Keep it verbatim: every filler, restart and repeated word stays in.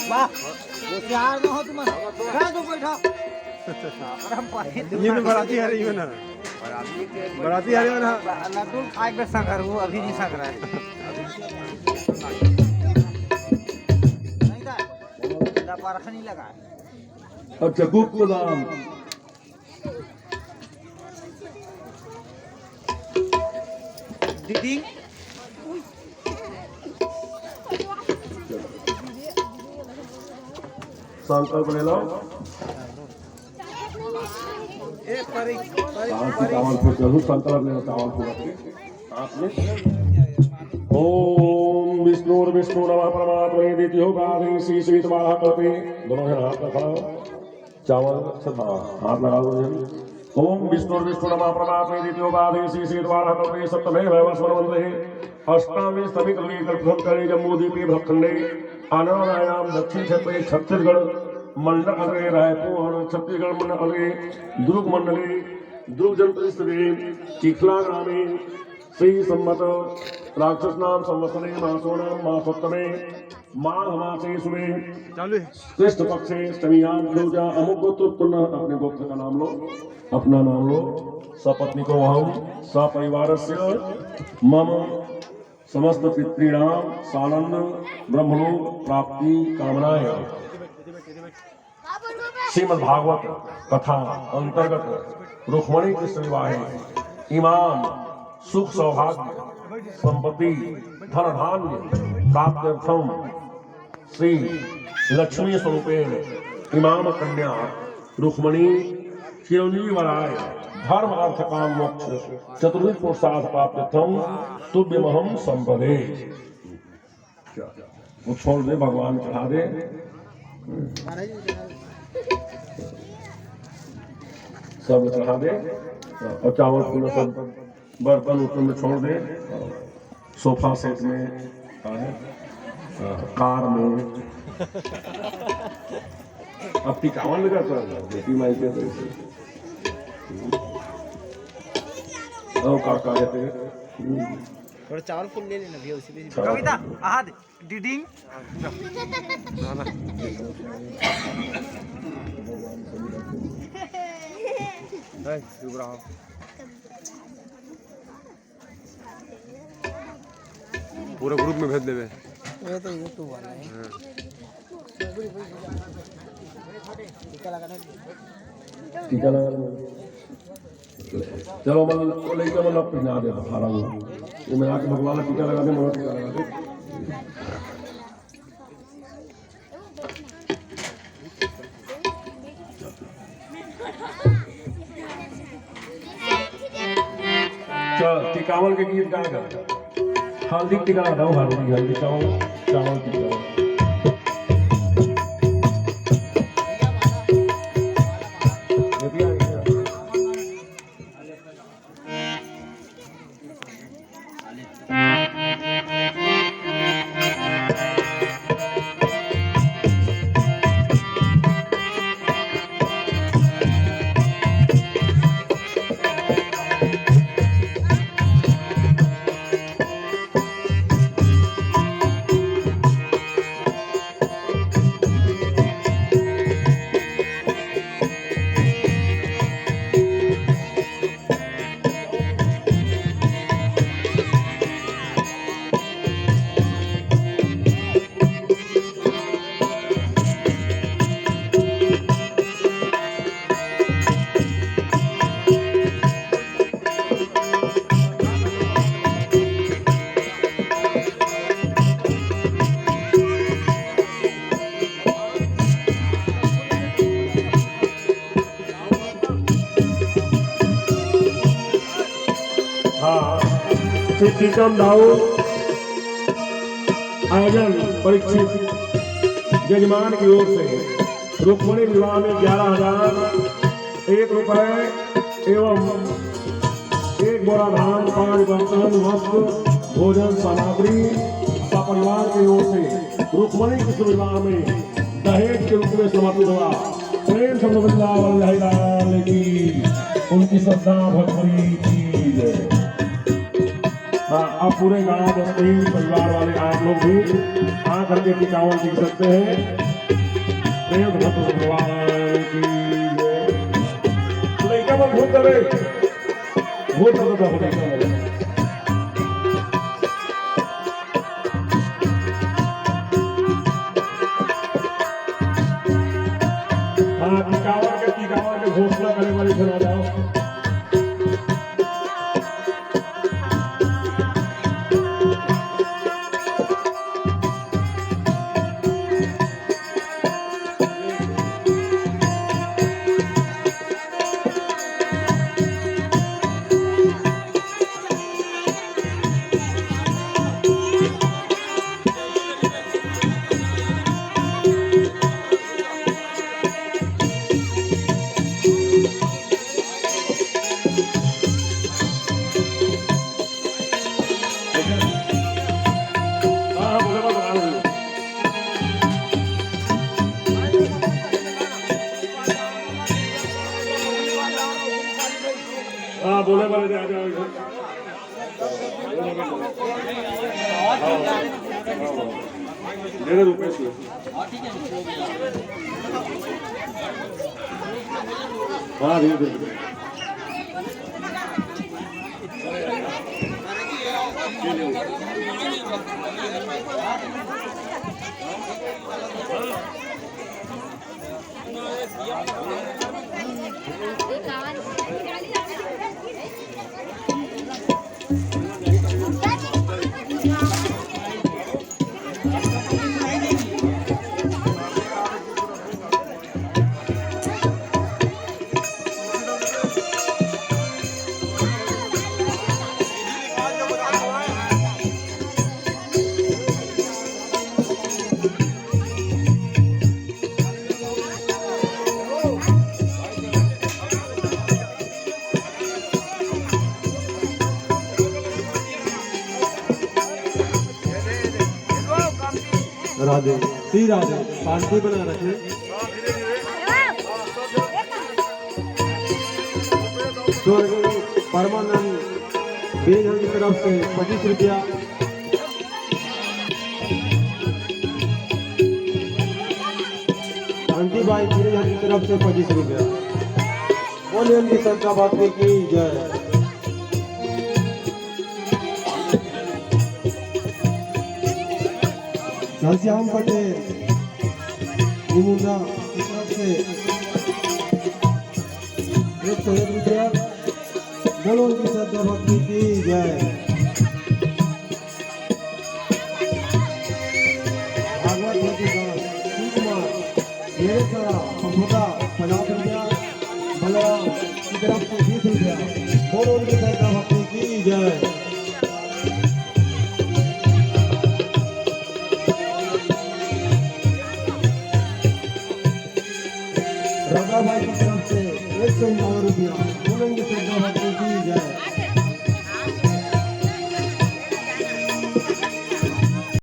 वाह, होशियार न हो तुमन। बैठा तू, बैठा। ये तो बराती हरे, ये ना। बराती हरे ना। लड्डू खाए के संकर हूँ, अभी नहीं संकर है। नहीं था। ना परख नहीं लगा। अच्छा, गुप्त दान। दीदी। संकल्प ले लो। ए, परी, परी, आज की परी। चावल फूल जरूर संकल्प ले लो, चावल फूल रख के। आपने ओम विष्णु और विष्णु नमः परमात्मने द्वितीयोपाधि शीश विद्वाह कल्पे। दोनों जन हाथ रखा। चावल, अच्छा, हाँ, हाथ लगा दो जन। ओम विष्णु विष्णु नमः परमात्मे द्वितीयोपाधि शीशे द्वारा कल्पे सप्तमे वैवस्वत मंत्रे अष्टामी समी कल्पे कल्पम करे जम्बू दीपे भखंडे अनायाम दक्षिण क्षेत्रे छत्तीसगढ़ मंडल अग्रे रायपुर छत्तीसगढ़ मंडल अग्रे दुर्ग मंडले दुर्ग जनपद स्थिते चिखला ग्रामे श्री संवत राक्षस नाम संवत्सरे मासो नाम मासोत्तमे माघ मासे शुभे चालू है। कृष्ण पक्षे अष्टमीयाम पूजा अमुक गोत्र उत्पन्न अपने गोत्र का नाम लो, अपना नाम लो। सपत्नी को हम सपरिवार से मम समस्त पितृणाम सानंद ब्रह्मलोक प्राप्ति कामनाएं। श्रीमद् भागवत कथा अंतर्गत रुक्मणी कृष्ण विवाहे इमाम सुख सौभाग्य संपत्ति धन धान्य प्राप्त्यर्थम श्री लक्ष्मी स्वरूपेण इमाम कन्या रुक्मणी चिरंजीवी वराय धर्म अर्थ काम मोक्ष चतुर्विध पुरुषार्थ प्राप्त्यर्थम तुभ्यमहम संपदे। वो छोड़ दे, भगवान चढ़ा दे, सब चढ़ा दे और चावल पूरा सब बर्तन उर्तन में छोड़ दे। सोफा सेट में, हाँ, कार में। अब टिकावन लगा तो बेटी माई के तो ओ काका कहते हैं। थोड़ा चावल फूल ले लेना भैया, उसी में। कविता, आ दे। डिडिंग। ए, चुप रहो। पूरा ग्रुप में भेज देबे। ये तो YouTube वाला है। हाँ। टीका लगा दे। चलो, मन, वो लइका मन ला पहिना दे, अठारह गो। ये मैं आके भगवान ला टीका लगा दे, मन टीका लगा दे। चल, टिकावन के गीत गा, गा। हल्दी टीका लगाओ, हल्दी, हल्दी चावल, चावल टीका। हाँ, श्री प्रीतम दाऊ, आयोजन परीक्षित जजमान की ओर से रुक्मणी विवाह में ग्यारह हजार एक रुपए एवं एक बोरा धान, पांच बर्तन, वस्त्र, भोजन सामग्री सपरिवार की ओर से रुक्मणी कृष्ण विवाह में दहेज के रूप में समर्पित हुआ। प्रेम से वृंदावन बिहारी लाल की, उनकी श्रद्धा भक्ति की जय। हाँ, अब पूरे गांव बस्ती परिवार वाले आप लोग भी आ करके टिकावन सीख सकते हैं। देव भगवान की जय। लइका मन भूत करे, भूत करे, भूत करे। हाँ, टिकावर के, टिकावर के घोषणा करे वाली सुना जाओ। हाँ, बोले, बोले, आ जाओ इधर। मेरे रुपए से। हाँ, धीरे, धीरे। राधे, श्री राधे, शांति बना रखें। स्वर्गीय परमानंद बीरगंज की तरफ से पच्चीस रुपया, शांतिबाई बीरगंज की तरफ से पच्चीस रुपया। बोलिए उनकी श्रद्धा भक्ति की जय। घनश्याम पटेल, इमुंडा की तरफ से एक सौ एक रुपया। बोलो उनकी श्रद्धा भक्ति की जय। भागवत भक्ति का शिव कुमार, मेरे सारा संपदा पचास रुपया, बलराम की तरफ से बीस रुपया। बोलो उनकी श्रद्धा भक्ति की जय। राधा भाई की तरफ से एक सौ इक्यावन रुपया। बोलो उनकी श्रद्धा भक्ति की जय।